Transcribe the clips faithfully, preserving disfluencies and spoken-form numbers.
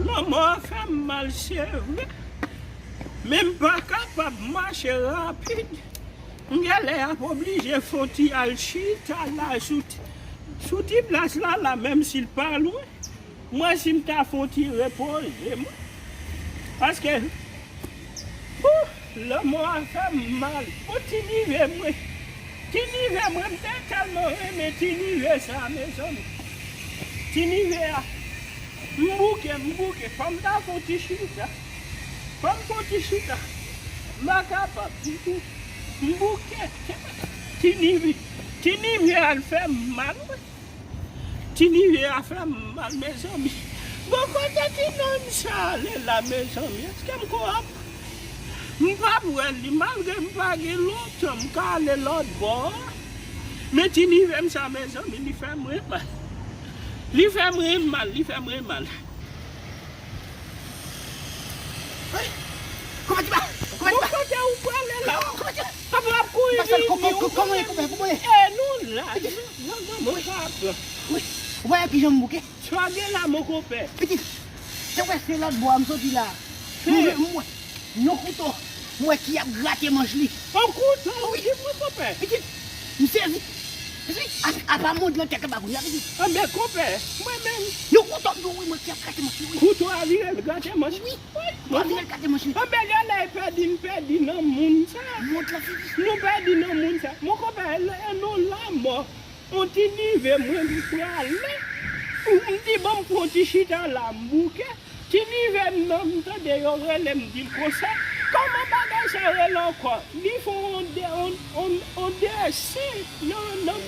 Lanmò a fè m mal, se vre. Men m pa kapab mache rapid. M genlè ap oblije fon ti al chita la sou ti, sou ti plas la, la, menm si l pa lwen. Mwen, si m ta fè yon ti repoze, mwen. Paske, ouh, lanmò a fè m mal. Yon ti nive, mwen. Ti nive, mwen, m te tèlman renmen ti nive sa, mezanmi. Ti nive a, m bouke, m bouke. Fò m ta fè yon ti chita. Fò m fè yon ti chita. M pa kapab ditou. M bouke. Ti nive, ti nive a fè m mal, wi. Ti nive a fè m mal, mezanmi. Bon, kote ti nonm sa ale la, mezanmi? Èske m ko ap, m p ap wè li, malgre m pa gen lontan m ka ale lòt bò a. Men ti nive m sa, mezanmi, li fè m re mal. Li fè m re mal, li fè m re mal. Kòman ti ba? Kòman ti ba? Bon, kote ou prale la? Kòman ti ba? Papa ap kouri vini, ou konnen. Kòman ye, kòman ye? E nou la. Non, non, mwen pa ap pran. Wi. Ou pa wè kijan m bouke? Sa gen la, mon konpè? Pitit, se wè se lòt bò a m soti la. M wè, m wè yon kouto. M wè ki ap grate manch li. Yon kouto, wi, mon konpè. Pitit, m sezi. Pitit, a, apa mond lan tèt anba kounye a, pitit. Anben, konpè, mwen menm. Yon kouto, m di w, wi, mwen ki ap grate manch li, wi. Kouto a vire l grate manch li. Wi. Wi, kouto a vire l grate manch li. Anben, genlè pèdi, n pèdi nan moun sa. Mond lan fini. Nou pèdi nan moun sa. Mon konpè, e nou lanmò. On ti nive mwen m prale. M di, bon, m pran ti chita la, m bouke. Ti nive m nan, m tande yo rele m, di l konsa. Kòman bagay sa rele ankò? Li fè on de, on, on, on desen nan, nan,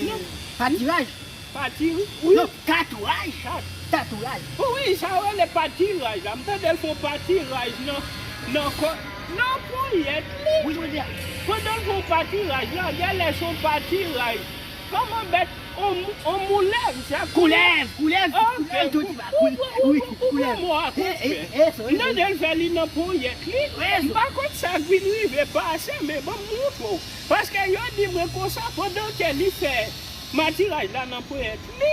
nan. Patiraj. Pati, wi. Non, tatouaj. Tat- Tatouaj. Wi, sa yo rele patiraj la. M tande l fè on patiraj nan, nan kò, nan ponyèt li. Wi, jodi a. Pandan l fè on patiraj la, genlè se on patiraj. Kòman bèt, on, on moulèv, sa? Koulèv, koulèv, ok, koulèv, tout sa, wi, wi, koulèv. Ou pran mo a konpè. M tande l fè li nan ponyèt li. M pa konn sa k vin rive pase, men ban m montre w. Paske yo di mwen konsa, pandan ke li fè matiraj la nan ponyèt li,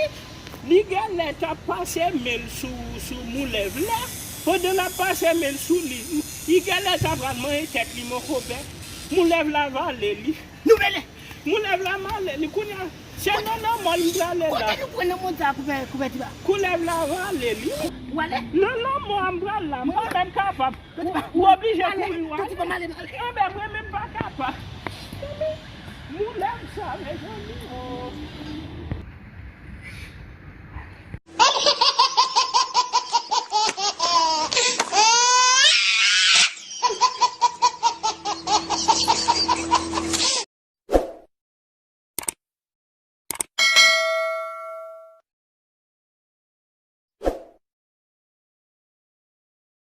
li genlè t ap pase men l sou, sou moulèv la. Pandan l ap pase men l sou li, li genlè ta pral manyen tèt li, mon konpè. Moulèv la vale li. Nou rele. Moulèv la vale li. Kounye a, se nan lanmò m prale la. Kote nou pran nan mond sa, koupè, koupè ti ba? Koulèv la vale li. Ou ale? Nan lanmò a m pral la, m pa menm kapab. Ou oblije kouri w ale. Toti pa m ale, m ale. Anben, mwen menm pa kapab. Moulèv sa, mezanmi.